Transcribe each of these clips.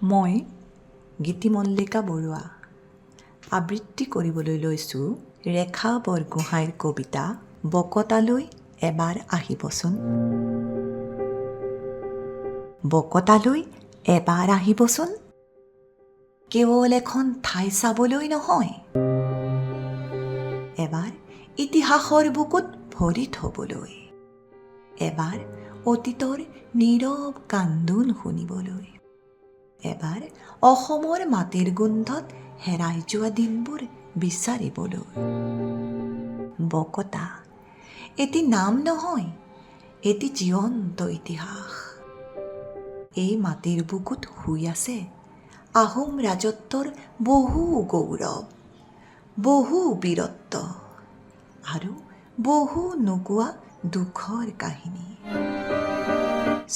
মই গীতিমল্লিকা বৰুৱা আবৃত্তি কৰিবলৈ লৈছোঁ ৰেখা বৰগোহাঁইৰ কবিতা বকতালৈ এবাৰ আহিবচোন। বকতালৈ এবাৰ আহিবচোন, কেৱল এখন ঠাই চাবলৈ নহয়, এবাৰ ইতিহাসৰ বুকুত ভৰি থবলৈ, এবাৰ অতীতৰ নীৰৱ কান্দোন শুনিবলৈ, এবাৰ অসমৰ মাটিৰ গোন্ধত হেৰাই যোৱা দিনবোৰ বিচাৰিবলৈ। বকতা এটি নাম নহয়, এটি জীৱন্ত ইতিহাস। এই মাটিৰ বুকুত শুই আছে আহোম ৰাজত্বৰ বহু গৌৰৱ, বহু বীৰত্ব আৰু বহু নোকোৱা দুখৰ কাহিনী।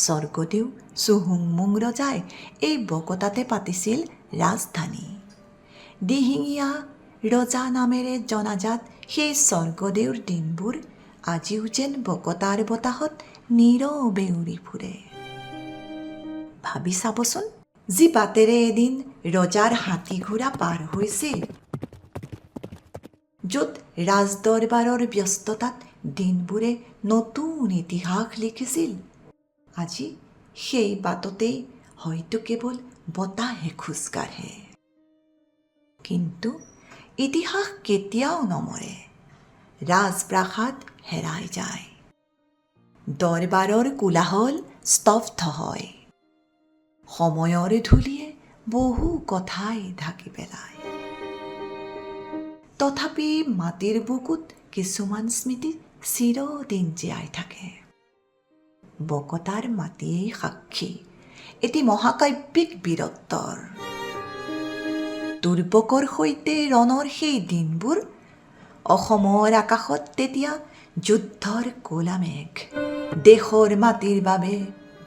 স্বৰ্গদেউ চুহুংমুং ৰজাই এই বকতাতে পাতিছিল ৰাজধানী। দিহিঙীয়া ৰজা নামেৰে জনাজাত সেই স্বৰ্গদেউৰ দিনবোৰ আজিও যেন বকতাৰ বতাহত নীৰৱে উৰি ফুৰে। ভাবি চাবচোন, যি বাটেৰে এদিন ৰজাৰ হাতী ঘোঁৰা পাৰ হৈছিল, য'ত ৰাজদৰবাৰৰ ব্যস্ততাত দিনবোৰে নতুন ইতিহাস লিখিছিল, আজি সেই বাটতেই হয়তো কেৱল বতাহে খোজ কাঢ়ে। কিন্তু ইতিহাস কেতিয়াও নমৰে। ৰাজপ্ৰাসাদ হেৰাই যায়, দৰবাৰৰ কোলাহল স্তব্ধ হয়, সময়ৰ ধূলিয়ে বহু কথাই ঢাকি পেলায়। তথাপি মাটিৰ বুকুত কিছুমান স্মৃতি চিৰদিন জীয়াই থাকে। বকতাৰ মাটিয়েই সাক্ষী এটি মহাকাব্যিক বীৰত্বৰ। দুৰ্বকৰ সৈতে ৰণৰ সেই দিনবোৰ, অসমৰ আকাশত তেতিয়া যুদ্ধৰ ক'লা মেঘ। দেশৰ মাটিৰ বাবে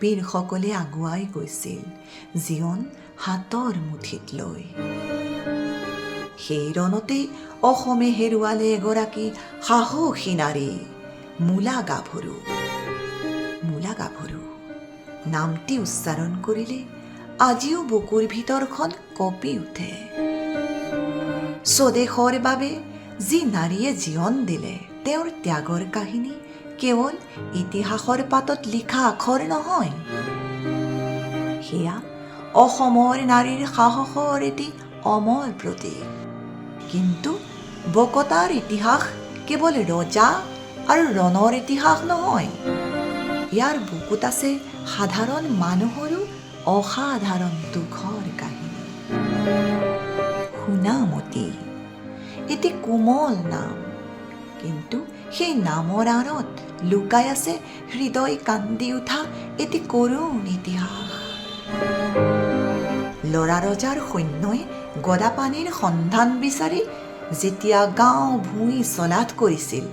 বীৰসকলে আগুৱাই গৈছিল জীৱন হাতৰ মুঠিত লৈ। সেই ৰণতেই অসমে হেৰুৱালে এগৰাকী সাহসী নাৰী, মূলা গাভৰু। মূলা গাভৰু নামটি উচ্চাৰণ কৰিলে আজিও বুকুৰ ভিতৰখন কঁপি উঠে। স্বদেশৰ বাবে যি নাৰীয়ে জীৱন দিলে, তেওঁৰ ত্যাগৰ কাহিনী কেৱল ইতিহাসৰ পাতত লিখা আখৰ নহয়, সেয়া অসমৰ নাৰীৰ সাহসৰ এটি অমৰ প্ৰতীক। কিন্তু বকতাৰ ইতিহাস কেৱল ৰজা আৰু ৰণৰ ইতিহাস নহয়। ইয়াৰ বুকুত আছে সাধাৰণ মানুহৰো অসাধাৰণ দুখৰ কাহিনী। সোণামতী এটি কোমল নাম, কিন্তু সেই নামৰ আঁৰত লুকাই আছে হৃদয় কান্দি উঠা এটি কৰুণ ইতিহাস। ল'ৰা ৰজাৰ সৈন্যই গদাপানীৰ সন্ধান বিচাৰি যেতিয়া গাঁও ভূঁই চলাথ কৰিছিল,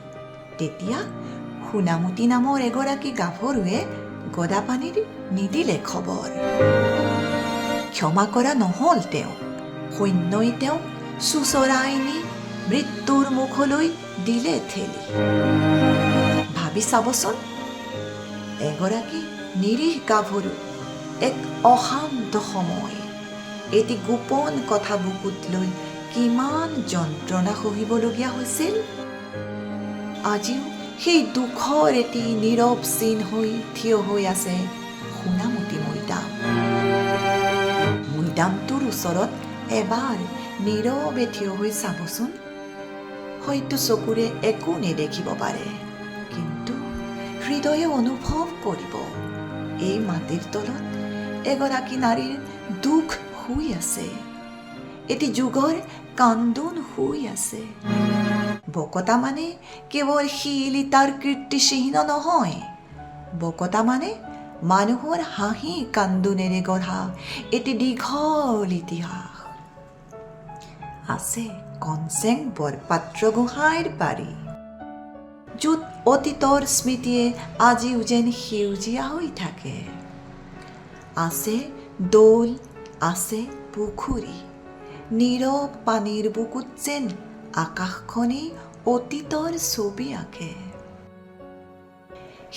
তেতিয়া সোণামতী নামৰ এগৰাকী গাভৰুৱে গদাপানীৰ নিদিলে খবৰ। ক্ষমা কৰা নহ'ল তেওঁক। সৈন্যই তেওঁক চোঁচৰাই নি মৃত্যুৰ মুখলৈ দিলে ঠেলি। ভাবি চাবচোন, এগৰাকী নিৰীহ গাভৰু এক অশান্ত সময় এটি গোপন কথা বুকুত লৈ কিমান যন্ত্ৰণা সহিবলগীয়া হৈছিল। আজিও সেই দুখৰ এটি নীৰৱ চিন হৈ থিয় হৈ আছে সোণামতী মৈদাম। মৈদামটোৰ ওচৰত এবাৰ নীৰৱে থিয় হৈ চাবচোন। হয়তো চকুৰে একো নেদেখিব পাৰে, কিন্তু হৃদয়ে অনুভৱ কৰিব এই মাটিৰ তলত এগৰাকী নাৰীৰ দুখ শুই আছে, এটি যুগৰ কান্দোন শুই আছে। বকতা মানে কেৱল শিল ইটাৰ কীৰ্তিচিহ্ন নহয়, বকতা মানে মানুহৰ হাঁহি কান্দোনেৰে গঢ়া এটি দীঘল ইতিহাস। আছে কনচেং বৰপাত্ৰ গোহাঁইৰ বাৰী, য'ত অতীতৰ স্মৃতিয়ে আজিও যেন সেউজীয়া হৈ থাকে। আছে দৌল, আছে পুখুৰী, নীৰৱ পানীৰ বুকুত যেন আকাশখনেই অতীতৰ ছবি আঁকে।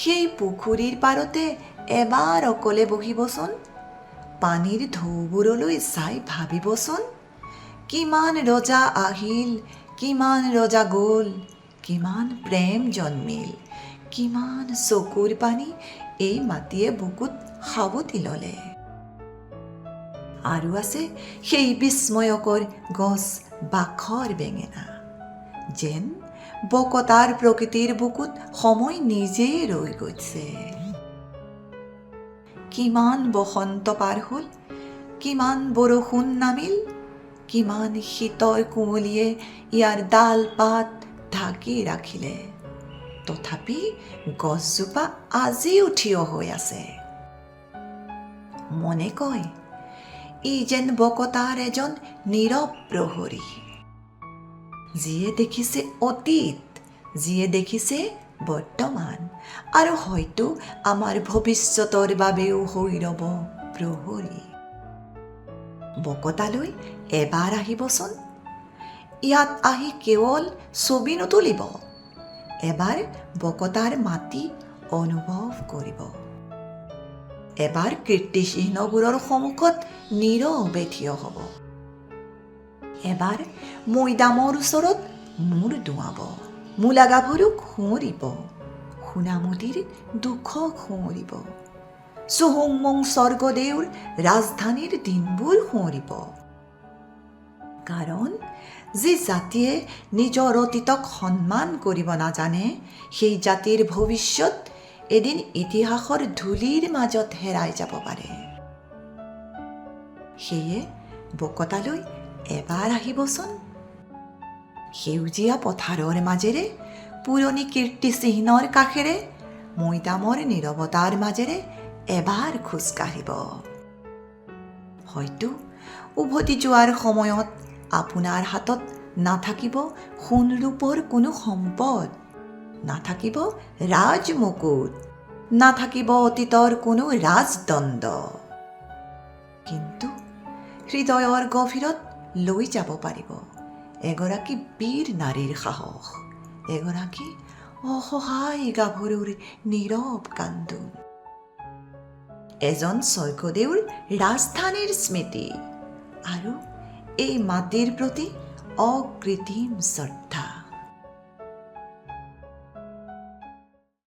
সেই পুখুৰীৰ পাৰতে এবাৰ অকলে বহিবচোন। পানীৰ ঢৌবোৰলৈ চাই ভাবিবচোন, কিমান ৰজা আহিল, কিমান ৰজা গ'ল, কিমান প্ৰেম জন্মিল, কিমান চকুৰ পানী এই মাটিয়ে বুকুত সাৱটি ল'লে। আৰু আছে সেই বিস্ময়কৰ গছ বাখৰ বেঙেনা, যেন বকতাৰ প্ৰকৃতিৰ বুকুত সময় নিজেই ৰৈ গৈছে। কিমান বসন্ত পাৰ হ'ল, কিমান বৰষুণ নামিল, কিমান শীতৰ কুঁৱলীয়ে ইয়াৰ ডাল পাত ঢাকি ৰাখিলে, তথাপি গছজোপা আজিও থিয় হৈ আছে। মনে কয়, ই যেন বকতাৰ এজন নীৰৱ প্ৰহৰী, যিয়ে দেখিছে অতীত, যিয়ে দেখিছে বৰ্তমান, আৰু হয়তো আমাৰ ভৱিষ্যতৰ বাবেও হৈ ৰ'ব প্ৰহৰী। বকতালৈ এবাৰ আহিবচোন। ইয়াত আহি কেৱল ছবি নুতুলিব, এবাৰ বকতাৰ মাটি অনুভৱ কৰিব। এবাৰ কীৰ্তিচিহ্নবোৰৰ সন্মুখত নীৰৱে থিয় হ'ব। এবাৰ মৈদামৰ ওচৰত মূৰ দোঁৱাব, মূলাগাভৰুক সোঁৱৰিব, সোণামতীৰ দুখক সোঁৱৰিব, চুহুংমুং স্বৰ্গদেউৰ ৰাজধানীৰ দিনবোৰ সোঁৱৰিব। কাৰণ যি জাতিয়ে নিজৰ অতীতক সন্মান কৰিব নাজানে, সেই জাতিৰ ভৱিষ্যত এদিন ইতিহাসৰ ধূলিৰ মাজত হেৰাই যাব পাৰে। সেয়ে বকতালৈ এবাৰ আহিবচোন। সেউজীয়া পথাৰৰ মাজেৰে, পুৰণি কীৰ্তিচিহ্নৰ কাষেৰে, মৈদামৰ নীৰৱতাৰ মাজেৰে এবাৰ খোজকাঢ়িব। হয়তো উভতি যোৱাৰ সময়ত আপোনাৰ হাতত নাথাকিব সোণ ৰূপৰ কোনো সম্পদ, নাথাকিব ৰাজমুকুট, নাথাকিব অতীতৰ কোনো ৰাজদণ্ড, কিন্তু হৃদয়ৰ গভীৰত লৈ যাব পাৰিব এগৰাকী বীৰ নাৰীৰ সাহস, এগৰাকী অসহায় গাভৰুৰ নীৰৱ কান্দোন, এজন স্বৰ্গদেউৰ ৰাজধানীৰ স্মৃতি আৰু এই মাটিৰ প্ৰতি অকৃত্ৰিম শ্ৰদ্ধা।